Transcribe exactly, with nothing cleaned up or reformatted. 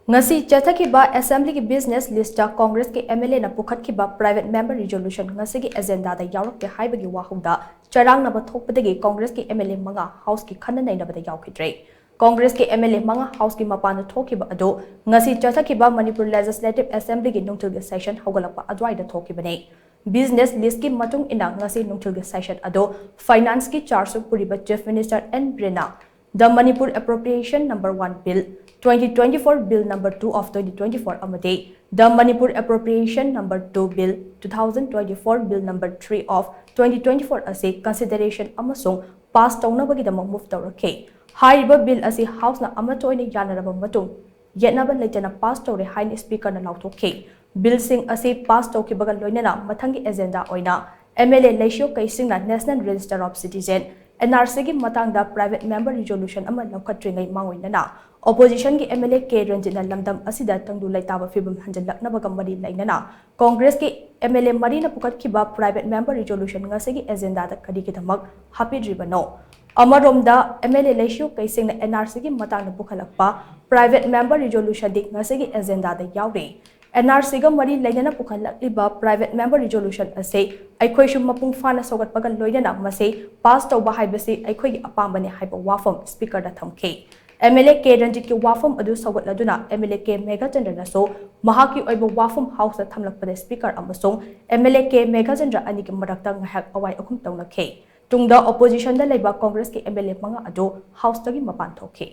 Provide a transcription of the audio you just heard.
ꯉꯁꯤ ꯆꯠꯊꯈꯤꯕ ꯑꯦꯁꯦꯝꯕ꯭ꯂꯤꯒꯤ business list ꯀꯣꯡꯒ꯭ꯔꯦꯁꯀꯤ M L ꯑꯦꯅ ꯄꯨꯈꯠꯈꯤꯕ private member resolution ꯉꯁꯤꯒꯤ ꯑꯦꯖꯦꯟꯗꯥꯗ ꯌꯥꯎꯔꯛꯇꯦ ꯍꯥꯏꯕꯒꯤ ꯋꯥꯍꯧꯗ ꯆꯔꯥꯡꯅꯕ ꯊꯣꯛꯄꯗꯒꯤ ꯀꯣꯡꯒ꯭ꯔꯦꯁꯀꯤ ꯑꯦꯝ ꯑꯦꯜ ꯑꯦ ꯃꯉꯥ ꯍꯥꯎꯁꯀꯤ ꯈꯟꯅ ꯅꯩꯅꯕꯗ ꯌꯥꯎꯈꯤꯗ꯭ꯔꯦ꯫ ꯀꯣꯡꯒ꯭ꯔꯦꯁꯀꯤ ꯑꯦꯝ ꯑꯦꯜ ꯑꯦ ꯃꯉꯥ ꯍꯥꯎꯁꯀꯤ ꯃꯄꯥꯟꯗ ꯊꯣꯛꯈꯤꯕ ꯑꯗꯨ ꯉꯁꯤ ꯆꯠꯊꯈꯤꯕ ꯃꯅꯤꯄꯨꯔ ꯂꯦꯖꯤꯁꯂꯦꯇꯤꯚ ꯑꯦꯁꯦꯝꯕ꯭ꯂꯤꯒꯤ ꯅꯨꯡꯊꯤꯜꯒꯤ ꯁꯦꯁꯟ ꯍꯧꯒꯠꯂꯛꯄ ꯑꯗꯨꯋꯥꯏꯗ ꯊꯣꯛꯈꯤꯕꯅꯤ꯫ ꯕꯤꯖꯤꯅꯦꯁ ꯂꯤꯁꯀꯤ ꯃꯇꯨꯡ ꯏꯟꯅ ꯉꯁꯤ ꯅꯨꯡꯊꯤꯜꯒꯤ ꯁꯦꯁꯟ ꯑꯗꯨ ꯐꯥꯏꯅꯥꯟꯁꯀꯤ ꯆꯥꯔꯖꯁꯨ ꯄꯨꯔꯤꯕ ꯆꯤꯐ ꯃꯤꯅꯤꯁꯇꯔ ꯑꯦꯟ ꯕꯤꯔꯦꯟꯅ The Manipur Appropriation Number One Bill, twenty twenty-four Bill Number Two of twenty twenty-four ꯑꯃꯗꯤ The Manipur Appropriation Number Two Bill, two thousand twenty-four Bill Number Three of twenty twenty-four ꯑꯁꯤ ꯀꯟꯁꯤꯗꯔꯦꯁꯟ ꯑꯃꯁꯨꯡ pass ꯇꯧꯅꯕꯒꯤꯗꯃꯛ move ꯇꯧꯔꯛꯈꯤ꯫ ꯍꯥꯏꯔꯤꯕ bill ꯑꯁꯤ ꯍꯥꯎꯁꯅ ꯑꯃꯠꯇ ꯑꯣꯏꯅ ꯌꯥꯅꯔꯕ ꯃꯇꯨꯡ ꯌꯦꯠꯅꯕ ꯂꯩꯇꯅ ꯄꯥꯁ ꯇꯧꯔꯦ ꯍꯥꯏꯅ ꯁ꯭ꯄꯤꯀꯔꯅ ꯂꯥꯎꯊꯣꯛꯈꯤ꯫ ꯕꯤꯜꯁꯤꯡ ꯑꯁꯤ ꯄꯥꯁ ꯇꯧꯈꯤꯕꯒ ꯂꯣꯏꯅꯅ ꯃꯊꯪꯒꯤ ꯑꯦꯖꯦꯟꯗꯥ ꯑꯣꯏꯅ ꯑꯦꯝ ꯑꯦꯜ ꯑꯦ ꯂꯩꯁꯤꯌꯣ ꯀꯩꯁꯤꯡꯅ National Register of Citizen, N R ꯁꯤꯒꯤ ꯃꯇꯥꯡꯗ ꯄ꯭ꯔꯥꯏꯚꯦꯠ ꯃꯦꯝꯕꯔ ꯔꯤꯖꯣꯂꯨꯁꯟ ꯑꯃ ꯂꯧꯈꯠꯇ꯭ꯔꯤꯉꯩ ꯃꯥꯡꯑꯣꯏꯅꯅ ꯑꯣꯄꯣꯖꯤꯁꯟꯒꯤ ꯑꯦꯝ ꯑꯦꯜ ꯑꯦ ꯀꯦ ꯔꯟꯖꯤꯠꯅ ꯂꯝꯗꯝ ꯑꯁꯤꯗ ꯇꯪꯗꯨ ꯂꯩꯇꯥꯕ ꯐꯤꯕꯝ ꯍꯟꯖꯤꯜꯂꯛꯅꯕꯒ ꯃꯔꯤ ꯂꯩꯅꯅ ꯀꯣꯡꯒ꯭ꯔꯦꯁꯀꯤ ꯑꯦꯝ ꯑꯦꯜ ꯑꯦ ꯃꯔꯤꯅ ꯄꯨꯈꯠꯈꯤꯕ ꯄ꯭ꯔꯥꯏꯚꯦꯠ ꯃꯦꯝꯕꯔ ꯔꯤꯖꯣꯂꯨꯁꯟ ꯉꯁꯤꯒꯤ ꯑꯦꯖꯦꯟꯗꯥꯗ ꯀꯔꯤꯒꯤꯗꯃꯛ ꯍꯥꯞꯄꯤꯗ꯭ꯔꯤꯕꯅꯣ? ꯑꯃꯔꯣꯝꯗ ꯑꯦꯝ ꯑꯦꯜ ꯑꯦ ꯂꯩꯁꯤꯌꯣ ꯀꯩꯁꯤꯡꯅ ꯑꯦꯟ ꯑꯥꯔ ꯁꯤꯒꯤ ꯃꯇꯥꯡꯗ ꯄꯨꯈꯠꯂꯛꯄ ꯄ꯭ꯔꯥꯏꯚꯦꯠ ꯃꯦꯝꯕꯔ ꯔꯤꯖꯣꯂꯨꯁꯟꯗꯤ ꯉꯁꯤꯒꯤ ꯑꯦꯖꯦꯟꯗꯥꯗ ꯌꯥꯎꯔꯤ꯫ ꯑꯦꯟ ꯑꯥꯔ ꯁꯤꯒ ꯃꯔꯤ ꯂꯩꯅꯅ ꯄꯨꯈꯠꯂꯛꯂꯤꯕ ꯄ꯭ꯔꯥꯏꯚꯦꯠ ꯃꯦꯝꯕꯔ ꯔꯤꯖꯣꯂꯨꯁꯟ ꯑꯁꯤ ꯑꯩꯈꯣꯏꯁꯨ ꯃꯄꯨꯡ ꯐꯥꯅ ꯁꯧꯒꯠꯄꯒ ꯂꯣꯏꯅꯅ ꯃꯁꯤ ꯄꯥꯁ ꯇꯧꯕ ꯍꯥꯏꯕꯁꯤ ꯑꯩꯈꯣꯏꯒꯤ ꯑꯄꯥꯝꯕꯅꯤ ꯍꯥꯏꯕ ꯋꯥꯐꯝ ꯁ꯭ꯄꯤꯀꯔꯗ ꯊꯝꯈꯤ꯫ ꯑꯦꯝ ꯑꯦꯜ ꯑꯦ ꯀꯦ ꯔꯟꯖꯤꯠꯀꯤ ꯋꯥꯐꯝ ꯑꯗꯨ ꯁꯧꯒꯠꯂꯗꯨꯅ ꯑꯦꯝ ꯑꯦꯜ ꯑꯦ ꯀꯦ ꯃꯦꯘꯆꯟꯗ꯭ꯔꯅꯁꯨ ꯃꯍꯥꯛꯀꯤ ꯑꯣꯏꯕ ꯋꯥꯐꯝ ꯍꯥꯎꯁꯇ ꯊꯝꯂꯛꯄꯗ ꯁ꯭ꯄꯤꯀꯔ ꯑꯃꯁꯨꯡ M L A K Meghachandra ꯑꯅꯤꯒꯤ ꯃꯔꯛꯇ ꯉꯥꯏꯍꯥꯛ ꯑꯋꯥꯏ ꯑꯈꯨꯝ ꯇꯧꯅꯈꯤ꯫ ꯇꯨꯡꯗ ꯑꯣꯄꯣꯖꯤꯁꯟꯗ ꯂꯩꯕ ꯀꯣꯡꯒ꯭ꯔꯦꯁꯀꯤ ꯑꯦꯝ ꯑꯦꯜ ꯑꯦ ꯃꯉꯥ ꯑꯗꯨ ꯍꯥꯎꯁꯇꯒꯤ ꯃꯄꯥꯟ ꯊꯣꯛꯈꯤ꯫